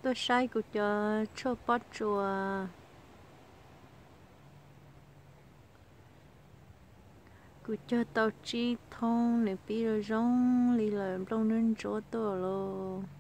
Koj saib kuv cov tshuaj pob tsuas, kuv cog tau tsib thoob nws pib zoo li lawm, nplooj ntsuab ntsuab tuaj lauj.